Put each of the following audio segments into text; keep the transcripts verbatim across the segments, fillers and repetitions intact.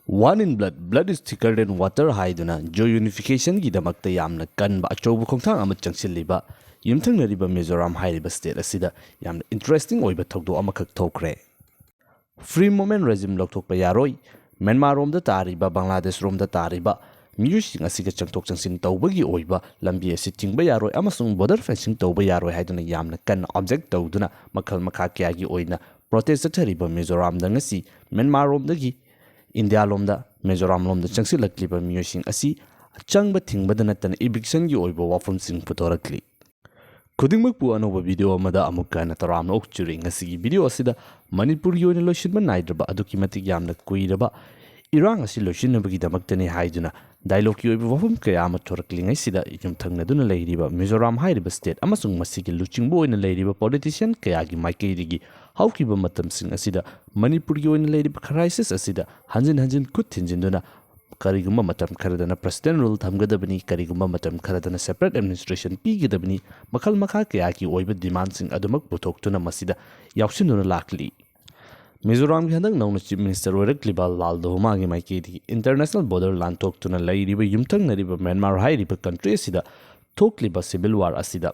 One in blood, blood is thicker than water ꯍꯥꯏꯗꯨꯅ ꯖꯣ ꯌꯨꯅꯤꯐꯤꯀꯦꯁꯟꯒꯤꯗꯃꯛꯇ ꯌꯥꯝꯅ ꯀꯟꯕ ꯑꯆꯧꯕ ꯈꯣꯡꯊꯥꯡ ꯑꯃ ꯆꯪꯁꯤꯜꯂꯤꯕ ꯌꯨꯝꯊꯪꯅꯔꯤꯕ ꯃꯤꯖꯣꯔꯥꯝ ꯍꯥꯏꯔꯤꯕ ꯁ꯭ꯇꯦꯠ ꯑꯁꯤꯗ ꯌꯥꯝꯅ ꯏꯟꯇꯔꯦꯁꯇꯤꯡ ꯑꯣꯏꯕ ꯊꯧꯗꯣꯛ ꯑꯃꯈꯛ ꯊꯣꯛꯈ꯭ꯔꯦ꯫ ꯐ꯭ꯔꯤ ꯃꯨꯚꯃꯦꯟ ꯔꯦꯖꯤꯝ ꯂꯧꯊꯣꯛꯄ ꯌꯥꯔꯣꯏ, ꯃ꯭ꯌꯥꯟꯃꯥꯔ ꯔꯣꯝꯗ ꯇꯥꯔꯤꯕ, ꯕꯪꯒ꯭ꯂꯥꯗꯦꯁ ꯔꯣꯝꯗ ꯇꯥꯔꯤꯕ ꯃꯤꯑꯣꯏꯁꯤꯡ ꯑꯁꯤꯒ ꯆꯪꯊꯣꯛ ꯆꯪꯁꯤꯟ ꯇꯧꯕꯒꯤ ꯑꯣꯏꯕ ꯂꯝꯕꯤ ꯑꯁꯤ ꯊꯤꯡꯕ ꯌꯥꯔꯣꯏ ꯑꯃꯁꯨꯡ ꯕꯣꯔꯗꯔ ꯐꯦꯟꯁꯤꯡ ꯇꯧꯕ ꯌꯥꯔꯣꯏ ꯍꯥꯏꯗꯨꯅ ꯌꯥꯝꯅ ꯀꯟꯅ ꯑꯣꯕꯖꯦꯛ ꯇꯧꯗꯨꯅ ꯃꯈꯜ ꯃꯈꯥ ꯀꯌꯥꯒꯤ ꯑꯣꯏꯅ ꯄ꯭ꯔꯣꯇꯦꯁ ꯆꯠꯊꯔꯤꯕ ꯃꯤꯖꯣꯔꯥꯝꯗ ꯉꯁꯤ ꯃ꯭ꯌꯥꯟꯃꯥꯔ ꯔꯣꯝꯗꯒꯤ ꯏꯟꯗꯤꯌꯥ ꯂꯣꯝꯗ ꯃꯤꯖꯣꯔꯥꯝ ꯂꯣꯝꯗ ꯆꯪꯁꯤꯜꯂꯛꯂꯤꯕ ꯃꯤꯑꯣꯏꯁꯤꯡ ꯑꯁꯤ ꯆꯪꯕ ꯊꯤꯡꯕꯗ ꯅꯠꯇꯅ ꯏꯚꯤꯛꯁꯟꯒꯤ ꯑꯣꯏꯕ ꯋꯥꯐꯝꯁꯤꯡ ꯄꯨꯊꯣꯔꯛꯂꯤ꯫ ꯈꯨꯗꯤꯡꯃꯛꯄꯨ ꯑꯅꯧꯕ ꯚꯤꯗꯤꯑꯣ ꯑꯃꯗ ꯑꯃꯨꯛꯀ ꯍꯟꯅ ꯇꯔꯥꯝꯅ ꯑꯣꯛꯆꯔꯤ꯫ ꯉꯁꯤꯒꯤ ꯚꯤꯗꯤꯑꯣ ꯑꯁꯤꯗ ꯃꯅꯤꯄꯨꯔꯒꯤ ꯑꯣꯏꯅ ꯂꯣꯏꯁꯤꯟꯕ ꯅꯥꯏꯗ꯭ꯔꯕ ꯑꯗꯨꯛꯀꯤ ꯃꯇꯤꯛ ꯌꯥꯝꯅ ꯀꯨꯏꯔꯕ ꯏꯔꯥꯡ ꯑꯁꯤ ꯂꯣꯏꯁꯤꯟꯅꯕꯒꯤꯗꯃꯛꯇꯅꯤ ꯍꯥꯏꯗꯨꯅ ꯗꯥꯏꯂꯣꯒꯀꯤ ꯑꯣꯏꯕ ꯋꯥꯐꯝ ꯀꯌꯥ ꯑꯃ ꯊꯣꯔꯛꯂꯤꯉꯩꯁꯤꯗ ꯌꯨꯝꯊꯪꯅꯗꯨꯅ ꯂꯩꯔꯤꯕ ꯃꯤꯖꯣꯔꯥꯝ ꯍꯥꯏꯔꯤꯕ ꯁ꯭ꯇꯦꯠ ꯑꯃꯁꯨꯡ ꯃꯁꯤꯒꯤ ꯂꯨꯆꯤꯡꯕ ꯑꯣꯏꯅ ꯂꯩꯔꯤꯕ ꯄꯣꯂꯤꯇꯤꯁꯤꯌꯟ ꯀꯌꯥꯒꯤ ꯃꯥꯏꯀꯩꯗꯒꯤ ꯍꯧꯈꯤꯕ ꯃꯇꯝꯁꯤꯡ ꯑꯁꯤꯗ ꯃꯅꯤꯄꯨꯔꯒꯤ ꯑꯣꯏꯅ ꯂꯩꯔꯤꯕ ꯀ꯭ꯔꯥꯏꯁꯤꯁ ꯑꯁꯤꯗ ꯍꯟꯖꯤꯟ ꯍꯟꯖꯤꯟ ꯈꯨꯠ ꯊꯤꯟꯖꯤꯟꯗꯨꯅ ꯀꯔꯤꯒꯨꯝꯕ ꯃꯇꯝ ꯈꯔꯗꯅ ꯄ꯭ꯔꯁꯤꯗꯦꯟ ꯔꯨꯜ ꯊꯝꯒꯗꯕꯅꯤ, ꯀꯔꯤꯒꯨꯝꯕ ꯃꯇꯝ ꯈꯔꯗꯅ ꯁꯦꯄꯔꯦꯠ ꯑꯦꯗꯃꯤꯅꯤꯁꯇ꯭ꯔꯦꯁꯟ ꯄꯤꯒꯗꯕꯅꯤ, ꯃꯈꯜ ꯃꯈꯥ ꯀꯌꯥꯒꯤ ꯑꯣꯏꯕ ꯗꯤꯃꯥꯟꯁꯤꯡ ꯑꯗꯨꯃꯛ ꯄꯨꯊꯣꯛꯇꯨꯅ ꯃꯁꯤꯗ ꯌꯥꯎꯁꯤꯟꯗꯨꯅ ꯂꯥꯛꯂꯤ꯫ ꯃꯤꯖꯣꯔꯥꯝꯒꯤ ꯍꯟꯗꯛ ꯅꯧꯅ ꯆꯤꯐ ꯃꯤꯅꯤꯁꯇꯔ ꯑꯣꯏꯔꯛꯂꯤꯕ ꯂꯥꯜ ꯗꯣꯍꯣꯃꯥꯒꯤ ꯃꯥꯏꯀꯩꯗꯒꯤ ꯏꯟꯇꯔꯅꯦꯁꯅꯦꯜ ꯕꯣꯔꯗꯔ ꯂꯥꯟꯊꯣꯛꯇꯨꯅ ꯂꯩꯔꯤꯕ ꯌꯨꯝꯊꯪꯅꯔꯤꯕ ꯃ꯭ꯌꯥꯟꯃꯥꯔ ꯍꯥꯏꯔꯤꯕ ꯀꯟꯇ꯭ꯔꯤ ꯑꯁꯤꯗ ꯊꯣꯛꯂꯤꯕ ꯁꯤꯚꯤꯜ ꯋꯥꯔ ꯑꯁꯤꯗ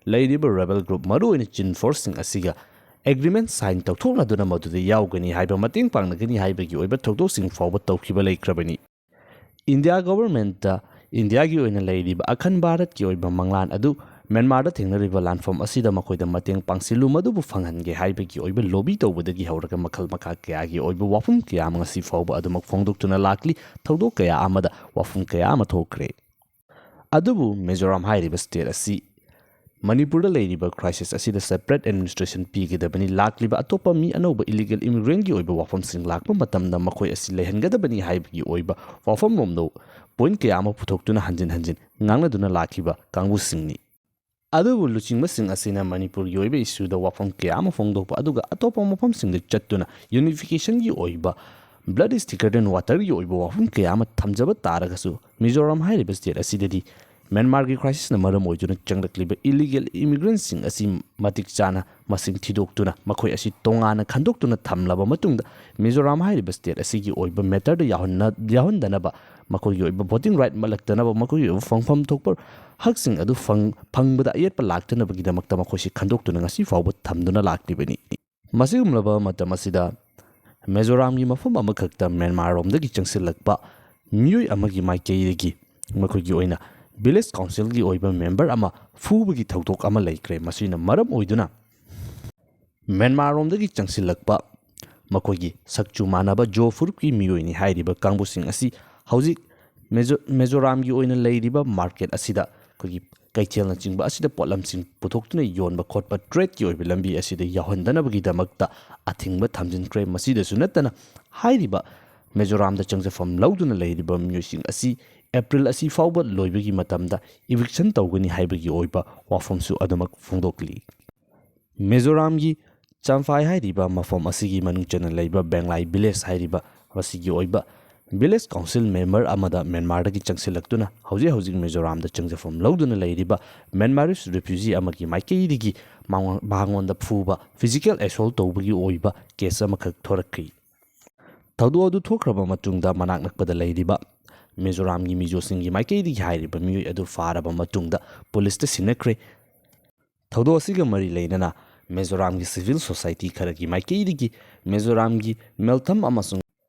ꯂꯩꯔꯤꯕ ꯔꯦꯕꯦꯜ ꯒ꯭ꯔꯨꯞ, ꯃꯔꯨꯑꯣꯏꯅ ꯆꯤꯟ ꯐꯣꯔꯁꯁꯤꯡ ꯑꯁꯤꯒ ꯑꯦꯒ꯭ꯔꯤꯃꯦꯟ ꯁꯥꯏꯟ ꯇꯧꯊꯣꯛꯅꯗꯨꯅ ꯃꯗꯨꯗ ꯌꯥꯎꯒꯅꯤ ꯍꯥꯏꯕ, ꯃꯇꯦꯡ ꯄꯥꯡꯅꯒꯅꯤ ꯍꯥꯏꯕꯒꯤ ꯑꯣꯏꯕ ꯊꯧꯗꯣꯛꯁꯤꯡ ꯐꯥꯎꯕ ꯇꯧꯈꯤꯕ ꯂꯩꯈ꯭ꯔꯕꯅꯤ꯫ ꯏꯟꯗꯤꯌꯥ ꯒꯣꯚꯔꯟꯃꯦꯟꯠꯇ ꯏꯟꯗꯤꯌꯥꯒꯤ ꯑꯣꯏꯅ ꯂꯩꯔꯤꯕ ꯑꯈꯟ ꯚꯥꯔꯠꯀꯤ ꯑꯣꯏꯕ ꯃꯪꯂꯥꯟ ꯑꯗꯨ ꯃ꯭ꯌꯥꯟꯃꯥꯔꯗ ꯊꯦꯡꯅꯔꯤꯕ ꯂꯥꯟꯐꯝ ꯑꯁꯤꯗ ꯃꯈꯣꯏꯗ ꯃꯇꯦꯡ ꯄꯥꯡꯁꯤꯜꯂꯨ, ꯃꯗꯨꯕꯨ ꯐꯪꯍꯟꯒꯦ ꯍꯥꯏꯕꯒꯤ ꯑꯣꯏꯕ ꯂꯣꯕꯤ ꯇꯧꯕꯗꯒꯤ ꯍꯧꯔꯒ ꯃꯈꯜ ꯃꯈꯥ ꯀꯌꯥꯒꯤ ꯑꯣꯏꯕ ꯋꯥꯐꯝ ꯀꯌꯥ ꯑꯃ ꯉꯁꯤ ꯐꯥꯎꯕ ꯑꯗꯨꯃꯛ ꯐꯣꯡꯗꯣꯛꯇꯨꯅ ꯂꯥꯛꯂꯤ꯫ ꯊꯧꯗꯣꯛ ꯀꯌꯥ ꯑꯃꯗ ꯋꯥꯐꯝ ꯀꯌꯥ ꯑꯃ ꯊꯣꯛꯈ꯭ꯔꯦ꯫ ꯑꯗꯨꯕꯨ ꯃꯤꯖꯣꯔꯥꯝ ꯍꯥꯏꯔꯤꯕ ꯁ꯭ꯇꯦꯠ ꯑꯁꯤ ꯃꯅꯤꯄꯨꯔꯗ ꯂꯩꯔꯤꯕ ꯀ꯭ꯔꯥꯏꯁꯤꯁ ꯑꯁꯤꯗ ꯁꯦꯄꯔꯦꯠ ꯑꯦꯗꯃꯤꯅꯤꯁꯇ꯭ꯔꯦꯁꯟ ꯄꯤꯒꯗꯕꯅꯤ, ꯂꯥꯛꯂꯤꯕ ꯑꯇꯣꯞꯄ ꯃꯤ ꯑꯅꯧꯕ ꯏꯂꯤꯒꯦꯜ ꯏꯃꯤꯒ꯭ꯔꯦꯟꯒꯤ ꯑꯣꯏꯕ ꯋꯥꯐꯝꯁꯤꯡ ꯂꯥꯛꯄ ꯃꯇꯝꯗ ꯃꯈꯣꯏ ꯑꯁꯤ ꯂꯩꯍꯟꯒꯗꯕꯅꯤ ꯍꯥꯏꯕꯒꯤ ꯑꯣꯏꯕ ꯋꯥꯐꯝꯂꯣꯝꯗ ꯄꯣꯏꯟꯠ ꯀꯌꯥ ꯑꯃ ꯄꯨꯊꯣꯛꯇꯨꯅ ꯍꯟꯖꯤꯟ ꯍꯟꯖꯤꯟ ꯉꯥꯡꯅꯗꯨꯅ ꯂꯥꯛꯈꯤꯕ ꯀꯥꯡꯕꯨꯁꯤꯡꯅꯤ꯫ ꯑꯗꯨꯕꯨ ꯂꯨꯆꯤꯡꯕꯁꯤꯡ ꯑꯁꯤꯅ ꯃꯅꯤꯄꯨꯔꯒꯤ ꯑꯣꯏꯕ ꯏꯁꯨꯗ ꯋꯥꯐꯝ ꯀꯌꯥ ꯑꯃ ꯐꯣꯡꯗꯣꯛꯄ, ꯑꯗꯨꯒ ꯑꯇꯣꯞꯄ ꯃꯐꯝꯁꯤꯡꯗ ꯆꯠꯇꯨꯅ ꯌꯨꯅꯤꯐꯤꯀꯦꯁꯟꯒꯤ ꯑꯣꯏꯕ, blood is thicker than waterꯒꯤ ꯑꯣꯏꯕ ꯋꯥꯐꯝ ꯀꯌꯥ ꯑꯃ ꯊꯝꯖꯕ ꯇꯥꯔꯒꯁꯨ, ꯃꯤꯖꯣꯔꯥꯝ ꯍꯥꯏꯔꯤꯕ ꯁ꯭ꯇꯦꯠ ꯑꯁꯤꯗꯗꯤ ꯃ꯭ꯌꯥꯟꯃꯥꯔꯒꯤ crisis ꯅ ꯃꯔꯝ ꯑꯣꯏꯗꯨꯅ ꯆꯪꯂꯛꯂꯤꯕ illegal immigrant ꯁꯤꯡ ꯑꯁꯤ ꯃꯇꯤꯛ ꯆꯥꯅ ꯃꯁꯤꯡ ꯊꯤꯗꯣꯛꯇꯨꯅ, ꯃꯈꯣꯏ ꯑꯁꯤ ꯇꯣꯉꯥꯟꯅ ꯈꯟꯗꯣꯛꯇꯨꯅ ꯊꯝꯂꯕ ꯃꯇꯨꯡꯗ, ꯃꯤꯖꯣꯔꯥꯝ ꯍꯥꯏꯔꯤꯕ state ꯑꯁꯤꯒꯤ ꯑꯣꯏꯕ matter ꯗ ꯌꯥꯎꯍꯟꯅ-, ꯌꯥꯎꯍꯟꯗꯅꯕ, ꯃꯈꯣꯏꯒꯤ ꯑꯣꯏꯕ voting right ꯃꯠꯂꯛꯇꯅꯕ, ꯃꯈꯣꯏꯒꯤ ꯑꯣꯏꯕ ꯐꯪꯐꯝ ꯊꯣꯛꯄ ꯍꯛꯁꯤꯡ ꯑꯗꯨ ꯐꯪ-, ꯐꯪꯕꯗ ꯑꯌꯦꯠꯄ ꯂꯥꯛꯇꯅꯕꯒꯤꯗꯃꯛꯇ ꯃꯈꯣꯏꯁꯤ ꯈꯟꯗꯣꯛꯇꯨꯅ ꯉꯁꯤ ꯐꯥꯎꯕ ꯊꯝꯗꯨꯅ ꯂꯥꯛꯂꯤꯕꯅꯤ꯫ ꯃꯁꯤꯒꯨꯝꯂꯕ ꯃꯇꯝ ꯑꯁꯤꯗ ꯃꯤꯖꯣꯔꯥꯝꯒꯤ ꯃꯐꯝ ꯑꯃꯈꯛꯇ ꯃ꯭ꯌꯥꯟꯃꯥꯔ ꯔꯣꯝꯗꯒꯤ ꯆꯪꯁꯤꯜꯂꯛꯄ ꯃꯤꯑꯣꯏ ꯑꯃꯒꯤ ꯃꯥꯏꯀꯩꯗꯒꯤ ꯃꯈꯣꯏꯒꯤ ꯑꯣꯏꯅ village council ꯒꯤ ꯑꯣꯏꯕ member ꯑꯃ ꯐꯨꯕꯒꯤ ꯊꯧꯗꯣꯛ ꯑꯃ ꯂꯩꯈ꯭ꯔꯦ꯫ ꯃꯁꯤꯅ ꯃꯔꯝ ꯑꯣꯏꯗꯨꯅ ꯃ꯭ꯌꯥꯟꯃꯥꯔ ꯔꯣꯝꯗꯒꯤ ꯆꯪꯁꯤꯜꯂꯛꯄ ꯃꯈꯣꯏꯒꯤ ꯁꯛꯆꯨ ꯃꯥꯟꯅꯕ ꯖꯣ ꯐꯨꯔꯨꯞꯀꯤ ꯃꯤꯑꯣꯏꯅꯤ ꯍꯥꯏꯔꯤꯕ ꯀꯥꯡꯕꯨꯁꯤꯡ ꯑꯁꯤ ꯍꯧꯖꯤꯛ ꯃꯤꯖꯣ-, ꯃꯤꯖꯣꯔꯥꯝꯒꯤ ꯑꯣꯏꯅ ꯂꯩꯔꯤꯕ market ꯑꯁꯤꯗ, ꯑꯩꯈꯣꯏꯒꯤ ꯀꯩꯊꯦꯜꯅꯆꯤꯡꯕ ꯑꯁꯤꯗ ꯄꯣꯠꯂꯝꯁꯤꯡ ꯄꯨꯊꯣꯛꯇꯨꯅ ꯌꯣꯟꯕ ꯈꯣꯠꯄ trade ꯀꯤ ꯑꯣꯏꯕ ꯂꯝꯕꯤ ꯑꯁꯤꯗ ꯌꯥꯎꯍꯟꯗꯅꯕꯒꯤꯗꯃꯛꯇ ꯑꯊꯤꯡꯕ ꯊꯝꯖꯤꯟꯈ꯭ꯔꯦ꯫ ꯃꯁꯤꯗꯁꯨ ꯅꯠꯇꯅ, ꯍꯥꯏꯔꯤꯕ ꯃꯤꯖꯣꯔꯥꯝꯗ ꯆꯪꯖꯐꯝ ꯂꯧꯗꯨꯅ ꯂꯩꯔꯤꯕ ꯃꯤꯑꯣꯏꯁꯤꯡ ꯑꯁꯤ April ꯑꯁꯤ ꯐꯥꯎꯕ ꯂꯣꯏꯕꯒꯤ ꯃꯇꯝꯗ eviction ꯇꯧꯒꯅꯤ ꯍꯥꯏꯕꯒꯤ ꯑꯣꯏꯕ ꯋꯥꯐꯝꯁꯨ ꯑꯗꯨꯃꯛ ꯐꯣꯡꯗꯣꯛꯂꯤ꯫ ꯃꯤꯖꯣꯔꯥꯝꯒꯤ ꯆꯝꯐꯥꯏ ꯍꯥꯏꯔꯤꯕ ꯃꯐꯝ ꯑꯁꯤꯒꯤ ꯃꯅꯨꯡ ꯆꯟꯅ ꯂꯩꯕ ꯕꯦꯡꯂꯥꯏ village ꯍꯥꯏꯔꯤꯕ ꯃꯁꯤꯒꯤ ꯑꯣꯏꯕ village council member ꯑꯃꯗ ꯃ꯭ꯌꯥꯟꯃꯥꯔꯗꯒꯤ ꯆꯪꯁꯤꯜꯂꯛꯇꯨꯅ ꯍꯧꯖꯤꯛ ꯍꯧꯖꯤꯛ ꯃꯤꯖꯣꯔꯥꯝꯗ ꯆꯪꯖꯐꯝ ꯂꯧꯗꯨꯅ ꯂꯩꯔꯤꯕ Myanmarese refugee ꯑꯃꯒꯤ ꯃꯥꯏꯀꯩꯗꯒꯤ ꯃꯉꯣꯟ-, ꯃꯉꯣꯟꯗ ꯐꯨꯕ, physical assault ꯇꯧꯕꯒꯤ ꯑꯣꯏꯕ case ꯑꯃꯈꯛ ꯊꯣꯔꯛꯈꯤ꯫ ꯊꯧꯗꯣꯛ ꯑꯗꯨ ꯊꯣꯛꯈ꯭ꯔꯕ ꯃꯇꯨꯡꯗ ꯃꯅꯥꯛ ꯅꯛꯄꯗ ꯂꯩꯔꯤꯕ ꯃꯤꯖꯣꯔꯥꯝꯒꯤ ꯃꯤꯖꯣꯁꯤꯡꯒꯤ ꯃꯥꯏꯀꯩꯗꯒꯤ ꯍꯥꯏꯔꯤꯕ ꯃꯤꯑꯣꯏ ꯑꯗꯨ ꯐꯥꯔꯕ ꯃꯇꯨꯡꯗ police ꯇ ꯁꯤꯟꯅꯈ꯭ꯔꯦ꯫ ꯊꯧꯗꯣꯛ ꯑꯁꯤꯒ ꯃꯔꯤ ꯂꯩꯅꯅ ꯃꯤꯖꯣꯔꯥꯝꯒꯤ civil society ꯈꯔꯒꯤ ꯃꯥꯏꯀꯩꯗꯒꯤ ꯃꯤꯖꯣꯔꯥꯝꯒꯤ ꯃꯦꯜꯊꯝ ꯑꯃꯁꯨꯡ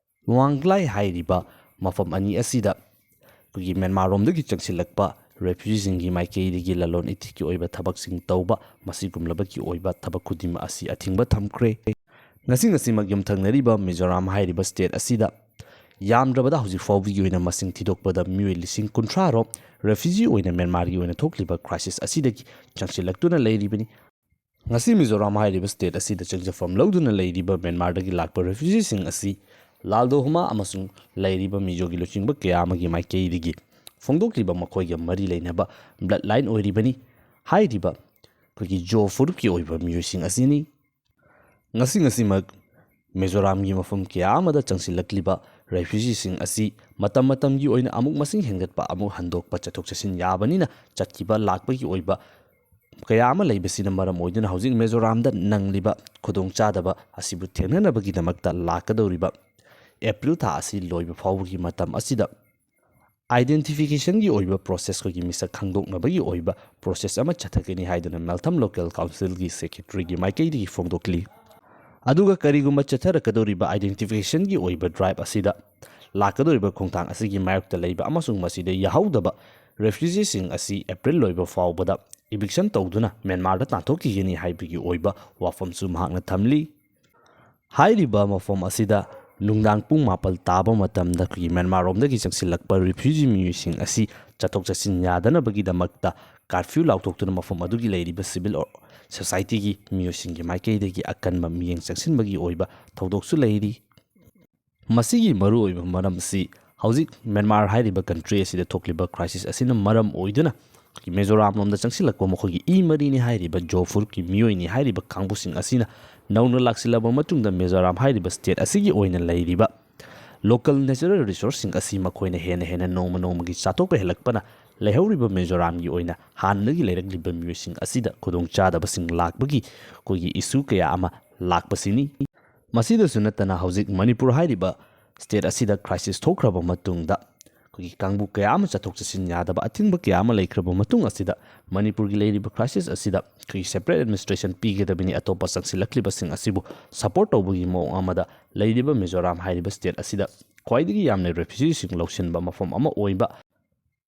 ꯂꯨꯋꯥꯡꯒ꯭ꯂꯥꯏ ꯍꯥꯏꯔꯤꯕ ꯃꯐꯝ ꯑꯅꯤ ꯑꯁꯤꯗ ꯑꯩꯈꯣꯏꯒꯤ ꯃ꯭ꯌꯥꯟꯃꯥꯔ ꯔꯣꯝꯗꯒꯤ ꯆꯪꯁꯤꯜꯂꯛꯄ refugee ꯁꯤꯡꯒꯤ ꯃꯥꯏꯀꯩꯗꯒꯤ ꯂꯂꯣꯟ ꯏꯇꯤꯛꯀꯤ ꯑꯣꯏꯕ ꯊꯕꯛꯁꯤꯡ ꯇꯧꯕ, ꯃꯁꯤꯒꯨꯝꯂꯕꯒꯤ ꯑꯣꯏꯕ ꯊꯕꯛ ꯈꯨꯗꯤꯡꯃꯛ ꯑꯁꯤ ꯑꯊꯤꯡꯕ ꯊꯝꯈ꯭ꯔꯦ꯫ ꯉꯁꯤ ꯉꯁꯤꯃꯛ ꯌꯨꯝꯊꯪꯅꯔꯤꯕ ꯃꯤꯖꯣꯔꯥꯝ ꯍꯥꯏꯔꯤꯕ state ꯑꯁꯤꯗ ꯌꯥꯝꯗ꯭ꯔꯕꯗ ꯍꯧꯖꯤꯛ ꯐꯥꯎꯕꯒꯤ ꯑꯣꯏꯅ ꯃꯁꯤꯡ ꯊꯤꯗꯣꯛꯄꯗ ꯃꯤꯑꯣꯏ ꯂꯤꯁꯤꯡ ꯀꯨꯟꯊ꯭ꯔꯥ ꯔꯣꯝ refugee ꯑꯣꯏꯅ ꯃ꯭ꯌꯥꯟꯃꯥꯔꯒꯤ ꯑꯣꯏꯅ ꯊꯣꯛꯂꯤꯕ crisis ꯑꯁꯤꯗꯒꯤ ꯆꯪꯁꯤꯜꯂꯛꯇꯨꯅ ꯂꯩꯔꯤꯕꯅꯤ꯫ ꯉꯁꯤ ꯃꯤꯖꯣꯔꯥꯝ ꯍꯥꯏꯔꯤꯕ state ꯑꯁꯤꯗ ꯆꯪꯖꯐꯝ ꯂꯧꯗꯨꯅ ꯂꯩꯔꯤꯕ ꯃ꯭ꯌꯥꯟꯃꯥꯔꯗꯒꯤ ꯂꯥꯛꯄ refugee ꯁꯤꯡ ꯑꯁꯤ ꯂꯥꯜꯗꯣꯍꯨꯃꯥ ꯑꯃꯁꯨꯡ ꯂꯩꯔꯤꯕ ꯃꯤꯖꯣꯒꯤ ꯂꯨꯆꯤꯡꯕ ꯀꯌꯥ ꯑꯃꯒꯤ ꯃꯥꯏꯀꯩꯗꯒꯤ ꯐꯣꯡꯗꯣꯛꯂꯤꯕ ꯃꯈꯣꯏꯒ ꯃꯔꯤ ꯂꯩꯅꯕ blood line ꯑꯣꯏꯔꯤꯕꯅꯤ꯫ ꯍꯥꯏꯔꯤꯕ ꯑꯩꯈꯣꯏꯒꯤ ꯖꯣ ꯐꯨꯔꯨꯞꯀꯤ ꯑꯣꯏꯕ ꯃꯤꯑꯣꯏꯁꯤꯡ ꯑꯁꯤꯅꯤ꯫ ꯉꯁꯤ ꯉꯁꯤꯃꯛ ꯃꯤꯖꯣꯔꯥꯝꯒꯤ ꯃꯐꯝ ꯀꯌꯥ ꯑꯃꯗ ꯆꯪꯁꯤꯜꯂꯛꯂꯤꯕ Refugeeꯁꯤꯡ ꯑꯁꯤ ꯃꯇꯝ ꯃꯇꯝꯒꯤ ꯑꯣꯏꯅ ꯑꯃꯨꯛ ꯃꯁꯤꯡ ꯍꯦꯟꯒꯠꯄ, ꯑꯃꯨꯛ ꯍꯟꯗꯣꯛꯄ, ꯆꯠꯊꯣꯛ ꯆꯠꯁꯤꯟ ꯌꯥꯕꯅꯤꯅ ꯆꯠꯈꯤꯕ ꯂꯥꯛꯄꯒꯤ ꯑꯣꯏꯕ ꯀꯌꯥ ꯑꯃ ꯂꯩꯕꯁꯤꯅ ꯃꯔꯝ ꯑꯣꯏꯗꯨꯅ ꯍꯧꯖꯤꯛ ꯃꯤꯖꯣꯔꯥꯝꯗ ꯅꯪꯂꯤꯕ ꯈꯨꯗꯣꯡꯆꯥꯗꯕ ꯑꯁꯤꯕꯨ ꯊꯦꯡꯅꯅꯕꯒꯤꯗꯃꯛꯇ ꯂꯥꯛꯀꯗꯧꯔꯤꯕ ꯑꯦꯄ꯭ꯔꯤꯜ ꯊꯥ ꯑꯁꯤ ꯂꯣꯏꯕ ꯐꯥꯎꯕꯒꯤ ꯃꯇꯝ ꯑꯁꯤꯗ identificationꯒꯤ ꯑꯣꯏꯕ process, ꯑꯩꯈꯣꯏꯒꯤ ꯃꯤꯁꯛ ꯈꯪꯗꯣꯛꯅꯕꯒꯤ ꯑꯣꯏꯕ process ꯑꯃ ꯆꯠꯊꯒꯅꯤ ꯍꯥꯏꯗꯨꯅ ꯃꯦꯜꯊꯝ local councilꯒꯤ secretaryꯒꯤ ꯃꯥꯏꯀꯩꯗꯒꯤ ꯐꯣꯡꯗꯣꯛꯂꯤ꯫ ꯑꯗꯨꯒ ꯀꯔꯤꯒꯨꯝꯕ ꯆꯠꯊꯔꯛꯀꯗꯧꯔꯤꯕ identificationꯒꯤ ꯑꯣꯏꯕ drive ꯑꯁꯤꯗ ꯂꯥꯛꯀꯗꯧꯔꯤꯕ ꯈꯣꯡꯊꯥꯡ ꯑꯁꯤꯒꯤ ꯃꯥꯌꯣꯛꯇ ꯂꯩꯕ ꯑꯃꯁꯨꯡ ꯃꯁꯤꯗ ꯌꯥꯍꯧꯗꯕ refugeeꯁꯤꯡ ꯑꯁꯤ ꯑꯦꯄ꯭ꯔꯤꯜ ꯂꯣꯏꯕ ꯐꯥꯎꯕꯗ eviction ꯇꯧꯗꯨꯅ ꯃ꯭ꯌꯥꯟꯃꯥꯔꯗ ꯇꯥꯟꯊꯣꯛꯈꯤꯒꯅꯤ ꯍꯥꯏꯕꯒꯤ ꯑꯣꯏꯕ ꯋꯥꯐꯝꯁꯨ ꯃꯍꯥꯛꯅ ꯊꯝꯂꯤ꯫ ꯍꯥꯏꯔꯤꯕ ꯃꯐꯝ ꯑꯁꯤꯗ ꯅꯨꯡꯗꯥꯡ ꯄꯨꯡ ꯃꯥꯄꯜ ꯇꯥꯕ ꯃꯇꯝꯗ ꯑꯩꯈꯣꯏꯒꯤ ꯃ꯭ꯌꯥꯟꯃꯥꯔꯔꯣꯝꯗꯒꯤ ꯆꯪꯁꯤꯜꯂꯛꯄ refugee ꯃꯤꯑꯣꯏꯁꯤꯡ ꯑꯁꯤ ꯆꯠꯊꯣꯛ ꯆꯠꯁꯤꯟ ꯌꯥꯗꯅꯕꯒꯤꯗꯃꯛꯇ curfew ꯂꯥꯎꯊꯣꯛꯇꯨꯅ ꯃꯐꯝ ꯑꯗꯨꯒꯤ ꯂꯩꯔꯤꯕ civil societyꯒꯤ ꯃꯤꯑꯣꯏꯁꯤꯡꯒꯤ ꯃꯥꯏꯀꯩꯗꯒꯤ ꯑꯀꯟꯕ ꯃꯤꯠꯌꯦꯡ ꯆꯪꯁꯤꯟꯕꯒꯤ ꯑꯣꯏꯕ ꯊꯧꯗꯣꯛꯁꯨ ꯂꯩꯔꯤ꯫ ꯃꯁꯤꯒꯤ ꯃꯔꯨꯑꯣꯏꯕ ꯃꯔꯝ ꯑꯁꯤ ꯍꯧꯖꯤꯛ ꯃ꯭ꯌꯥꯟꯃꯥꯔ ꯍꯥꯏꯔꯤꯕ country ꯑꯁꯤꯗ ꯊꯣꯛꯂꯤꯕ crisis ꯑꯁꯤꯅ ꯃꯔꯝ ꯑꯣꯏꯗꯨꯅ ꯃꯤꯖꯣꯔꯥꯝ ꯂꯣꯝꯗ ꯆꯪꯁꯤꯜꯂꯛꯄ ꯃꯈꯣꯏꯒꯤ ꯏ ꯃꯔꯤꯅꯤ ꯍꯥꯏꯔꯤꯕ ꯖꯣꯐꯨꯔꯒꯤ ꯃꯤꯑꯣꯏꯅꯤ ꯍꯥꯏꯔꯤꯕ ꯀꯥꯡꯕꯨꯁꯤꯡ ꯑꯁꯤꯅ ꯅꯧꯅ ꯂꯥꯛꯁꯤꯜꯂꯕ ꯃꯇꯨꯡꯗ ꯃꯤꯖꯣꯔꯥꯝ ꯍꯥꯏꯔꯤꯕ state ꯑꯁꯤꯒꯤ ꯑꯣꯏꯅ ꯂꯩꯔꯤꯕ local natural resourceꯁꯤꯡ ꯑꯁꯤ ꯃꯈꯣꯏꯅ ꯍꯦꯟꯅ ꯍꯦꯟꯅ ꯅꯣꯡꯃ ꯅꯣꯡꯃꯒꯤ ꯆꯥꯊꯣꯛꯄ ꯍꯦꯜꯂꯛꯄꯅ ꯂꯩꯍꯧꯔꯤꯕ ꯃꯤꯖꯣꯔꯥꯝꯒꯤ ꯑꯣꯏꯅ ꯍꯥꯟꯅꯗꯒꯤ ꯂꯩꯔꯛꯂꯤꯕ ꯃꯤꯑꯣꯏꯁꯤꯡ ꯑꯁꯤꯗ ꯈꯨꯗꯣꯡꯆꯥꯗꯕꯁꯤꯡ ꯂꯥꯛꯄꯒꯤ ꯑꯩꯈꯣꯏꯒꯤ issue ꯀꯌꯥ ꯑꯃ ꯂꯥꯛꯄꯁꯤꯅꯤ꯫ ꯃꯁꯤꯗꯁꯨ ꯅꯠꯇꯅ ꯍꯧꯖꯤꯛ ꯃꯅꯤꯄꯨꯔ ꯍꯥꯏꯔꯤꯕ state ꯑꯁꯤꯗ crisis ꯊꯣꯛꯈ꯭ꯔꯕ ꯃꯇꯨꯡꯗ ꯑꯩꯈꯣꯏꯒꯤ ꯀꯥꯡꯕꯨ ꯀꯌꯥ ꯑꯃ ꯆꯠꯊꯣꯛ ꯆꯠꯁꯤꯟ ꯌꯥꯗꯕ ꯑꯊꯤꯡꯕ ꯀꯌꯥ ꯑꯃ ꯂꯩꯈ꯭ꯔꯕ ꯃꯇꯨꯡ ꯑꯁꯤꯗ ꯃꯅꯤꯄꯨꯔꯒꯤ ꯂꯩꯔꯤꯕ crisis ꯑꯁꯤꯗ ꯑꯩꯈꯣꯏꯒꯤ separate administration ꯄꯤꯒꯗꯕꯅꯤ, ꯑꯇꯣꯞꯄ ꯆꯪꯁꯤꯜꯂꯛꯂꯤꯕꯁꯤꯡ ꯑꯁꯤꯕꯨ support ꯇꯧꯕꯒꯤ ꯃꯑꯣꯡ ꯑꯃꯗ ꯂꯩꯔꯤꯕ ꯃꯤꯖꯣꯔꯥꯝ ꯍꯥꯏꯔꯤꯕ state ꯑꯁꯤꯗ ꯈ꯭ꯋꯥꯏꯗꯒꯤ ꯌꯥꯝꯅ refugeeꯁꯤꯡ ꯂꯧꯁꯤꯟꯕ ꯃꯐꯝ ꯑꯃ ꯑꯣꯏꯕ,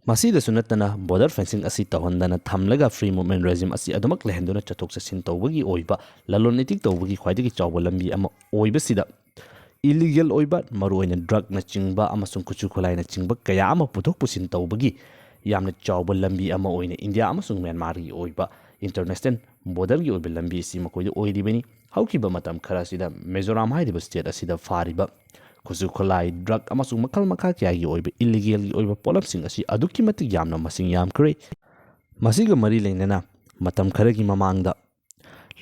ꯃꯁꯤꯗꯁꯨ ꯅꯠꯇꯅ border fencing ꯑꯁꯤ ꯇꯧꯍꯟꯗꯅ ꯊꯝꯂꯒ free movement regime ꯑꯁꯤ ꯑꯗꯨꯃꯛ ꯂꯩꯍꯟꯗꯨꯅ ꯆꯠꯊꯣꯛ ꯆꯠꯁꯤꯟ ꯇꯧꯕꯒꯤ ꯑꯣꯏꯕ, ꯂꯂꯣꯟ ꯏꯇꯤꯛ ꯇꯧꯕꯒꯤ ꯈ꯭ꯋꯥꯏꯗꯒꯤ ꯆꯥꯎꯕ ꯂꯝꯕꯤ ꯑꯃ ꯑꯣꯏꯕꯁꯤꯗ illegal ꯑꯣꯏꯕ, ꯃꯔꯨꯑꯣꯏꯅ drugꯅꯆꯤꯡꯕ ꯑꯃꯁꯨꯡ ꯈꯨꯠꯁꯨ ꯈꯨꯠꯂꯥꯏꯅꯆꯤꯡꯕ ꯀꯌꯥ ꯑꯃ ꯄꯨꯊꯣꯛ ꯄꯨꯁꯤꯟ ꯇꯧꯕꯒꯤ ꯌꯥꯝꯅ ꯆꯥꯎꯕ ꯂꯝꯕꯤ ꯑꯃ ꯑꯣꯏꯅ ꯏꯟꯗꯤꯌꯥ ꯑꯃꯁꯨꯡ ꯃ꯭ꯌꯥꯟꯃꯥꯔꯒꯤ ꯑꯣꯏꯕ international borderꯒꯤ ꯑꯣꯏꯕ ꯂꯝꯕꯤ ꯑꯁꯤ ꯃꯈꯣꯏꯗ ꯑꯣꯏꯔꯤꯕꯅꯤ꯫ ꯍꯧꯈꯤꯕ ꯃꯇꯝ ꯈꯔ ꯑꯁꯤꯗ ꯃꯤꯖꯣꯔꯥꯝ ꯍꯥꯏꯔꯤꯕ state ꯑꯁꯤꯗ ꯐꯥꯔꯤꯕ ꯈꯨꯠꯁꯨ ꯈꯨꯠꯂꯥꯏ, drug ꯑꯃꯁꯨꯡ ꯃꯈꯜ ꯃꯈꯥ ꯀꯌꯥꯒꯤ ꯑꯣꯏꯕ illegalꯒꯤ ꯑꯣꯏꯕ ꯄꯣꯠꯂꯝꯁꯤꯡ ꯑꯁꯤ ꯑꯗꯨꯛꯀꯤ ꯃꯇꯤꯛ ꯌꯥꯝꯅ ꯃꯁꯤꯡ ꯌꯥꯝꯈ꯭ꯔꯦ꯫ ꯃꯁꯤꯒ ꯃꯔꯤ ꯂꯩꯅꯅ ꯃꯇꯝ ꯈꯔꯒꯤ ꯃꯃꯥꯡꯗ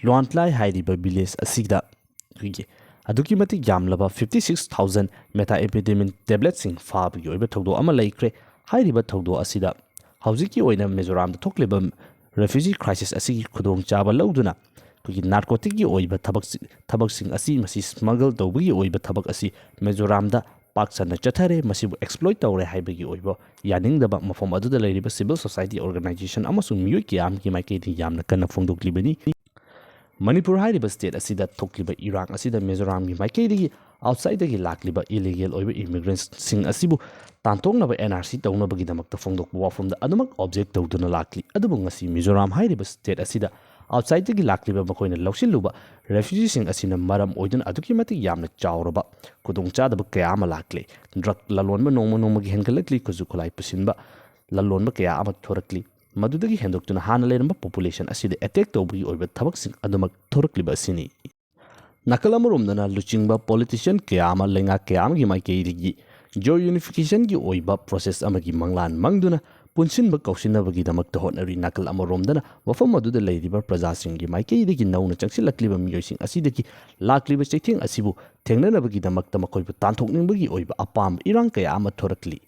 ꯂꯨꯋꯥꯟꯇ꯭ꯂꯥꯏ ꯍꯥꯏꯔꯤꯕ village ꯑꯁꯤꯗ ꯑꯩꯈꯣꯏꯒꯤ ꯑꯗꯨꯛꯀꯤ ꯃꯇꯤꯛ ꯌꯥꯝꯂꯕ fifty six thousand methamphetamine tabletꯁꯤꯡ ꯐꯥꯕꯒꯤ ꯑꯣꯏꯕ ꯊꯧꯗꯣꯛ ꯑꯃ ꯂꯩꯈ꯭ꯔꯦ꯫ ꯍꯥꯏꯔꯤꯕ ꯊꯧꯗꯣꯛ ꯑꯁꯤꯗ ꯍꯧꯖꯤꯛꯀꯤ ꯑꯣꯏꯅ ꯃꯤꯖꯣꯔꯥꯝꯗ ꯊꯣꯛꯂꯤꯕ refugee crisis ꯑꯁꯤꯒꯤ ꯈꯨꯗꯣꯡꯆꯥꯕ ꯂꯧꯗꯨꯅ ꯑꯩꯈꯣꯏꯒꯤ narcoticꯀꯤ ꯑꯣꯏꯕ ꯊꯕꯛꯁꯤ-, ꯊꯕꯛꯁꯤꯡ ꯑꯁꯤ, ꯃꯁꯤ smuggle ꯇꯧꯕꯒꯤ ꯑꯣꯏꯕ ꯊꯕꯛ ꯑꯁꯤ ꯃꯤꯖꯣꯔꯥꯝꯗ ꯄꯥꯛ ꯁꯟꯅ ꯆꯠꯊꯔꯦ, ꯃꯁꯤꯕꯨ exploit ꯇꯧꯔꯦ ꯍꯥꯏꯕꯒꯤ ꯑꯣꯏꯕ ꯌꯥꯅꯤꯡꯗꯕ ꯃꯐꯝ ꯑꯗꯨꯗ ꯂꯩꯔꯤꯕ civil society organization ꯑꯃꯁꯨꯡ ꯃꯤꯑꯣꯏ ꯀꯌꯥ ꯑꯃꯒꯤ ꯃꯥꯏꯀꯩꯗꯒꯤ ꯌꯥꯝꯅ ꯀꯟꯅ ꯐꯣꯡꯗꯣꯛꯂꯤꯕꯅꯤ꯫ ꯃꯅꯤꯄꯨꯔ ꯍꯥꯏꯔꯤꯕ state ꯑꯁꯤꯗ ꯊꯣꯛꯂꯤꯕ ꯏꯔꯥꯡ ꯑꯁꯤꯗ ꯃꯤꯖꯣꯔꯥꯝꯒꯤ ꯃꯥꯏꯀꯩꯗꯒꯤ outsideꯗꯒꯤ ꯂꯥꯛꯂꯤꯕ illegal ꯑꯣꯏꯕ immigrantꯁꯤꯡ ꯑꯁꯤꯕꯨ ꯇꯥꯟꯊꯣꯛꯅꯕ N R C ꯇꯧꯅꯕꯒꯤꯗꯃꯛꯇ ꯐꯣꯡꯗꯣꯛꯄ ꯋꯥꯐꯝꯗ ꯑꯗꯨꯃꯛ object ꯇꯧꯗꯨꯅ ꯂꯥꯛꯂꯤ꯫ ꯑꯗꯨꯕꯨ ꯉꯁꯤ ꯃꯤꯖꯣꯔꯥꯝ ꯍꯥꯏꯔꯤꯕ state ꯑꯁꯤꯗ outsideꯗꯒꯤ ꯂꯥꯛꯂꯤꯕ ꯃꯈꯣꯏꯅ ꯂꯧꯁꯤꯜꯂꯨꯕ refugeeꯁꯤꯡ ꯑꯁꯤꯅ ꯃꯔꯝ ꯑꯣꯏꯗꯨꯅ ꯑꯗꯨꯛꯀꯤ ꯃꯇꯤꯛ ꯌꯥꯝꯅ ꯆꯥꯎꯔꯕ ꯈꯨꯗꯣꯡꯆꯥꯗꯕ ꯀꯌꯥ ꯑꯃ ꯂꯥꯛꯂꯤ꯫ Drug ꯂꯂꯣꯟꯕ ꯅꯣꯡꯃ ꯅꯣꯡꯃꯒꯤ ꯍꯦꯟꯒꯠꯂꯛꯂꯤ, ꯈꯨꯠꯁꯨ ꯈꯨꯠꯂꯥꯏ ꯄꯨꯁꯤꯟꯕ ꯂꯂꯣꯟꯕ ꯀꯌꯥ ꯑꯃ ꯊꯣꯔꯛꯂꯤ꯫ ꯃꯗꯨꯗꯒꯤ ꯍꯦꯟꯗꯣꯛꯇꯨꯅ ꯍꯥꯟꯅ ꯂꯩꯔꯝꯕ population ꯑꯁꯤꯗ attack ꯇꯧꯕꯒꯤ ꯑꯣꯏꯕ ꯊꯕꯛꯁꯤꯡ ꯑꯗꯨꯃꯛ ꯊꯣꯔꯛꯂꯤꯕ ꯑꯁꯤꯅꯤ꯫ ꯅꯥꯀꯜ ꯑꯃꯔꯣꯝꯗꯅ ꯂꯨꯆꯤꯡꯕ politician ꯀꯌꯥ ꯑꯃ ꯂꯩꯉꯥꯛ ꯀꯌꯥ ꯑꯃꯒꯤ ꯃꯥꯏꯀꯩꯗꯒꯤ geo unificationꯒꯤ ꯑꯣꯏꯕ process ꯑꯃꯒꯤ ꯃꯪꯂꯥꯟ ꯃꯪꯗꯨꯅ ꯄꯨꯟꯁꯤꯟꯕ ꯀꯧꯁꯤꯟꯅꯕꯒꯤꯗꯃꯛꯇ ꯍꯣꯠꯅꯔꯤ꯫ ꯅꯥꯀꯜ ꯑꯃꯔꯣꯝꯗꯅ ꯃꯐꯝ ꯑꯗꯨꯗ ꯂꯩꯔꯤꯕ ꯄ꯭ꯔꯖꯥꯁꯤꯡꯒꯤ ꯃꯥꯏꯀꯩꯗꯒꯤ ꯅꯧꯅ ꯆꯪꯁꯤꯜꯂꯛꯂꯤꯕ ꯃꯤꯑꯣꯏꯁꯤꯡ ꯑꯁꯤꯗꯒꯤ ꯂꯥꯛꯂꯤꯕ ꯆꯩꯊꯦꯡ ꯑꯁꯤꯕꯨ ꯊꯦꯡꯅꯅꯕꯒꯤꯗꯃꯛꯇ ꯃꯈꯣꯏꯕꯨ ꯇꯥꯟꯊꯣꯛꯅꯤꯡꯕꯒꯤ ꯑꯣꯏꯕ ꯑꯄꯥꯝꯕ ꯏꯔꯥꯡ ꯀꯌꯥ ꯑꯃ ꯊꯣꯔꯛꯂꯤ꯫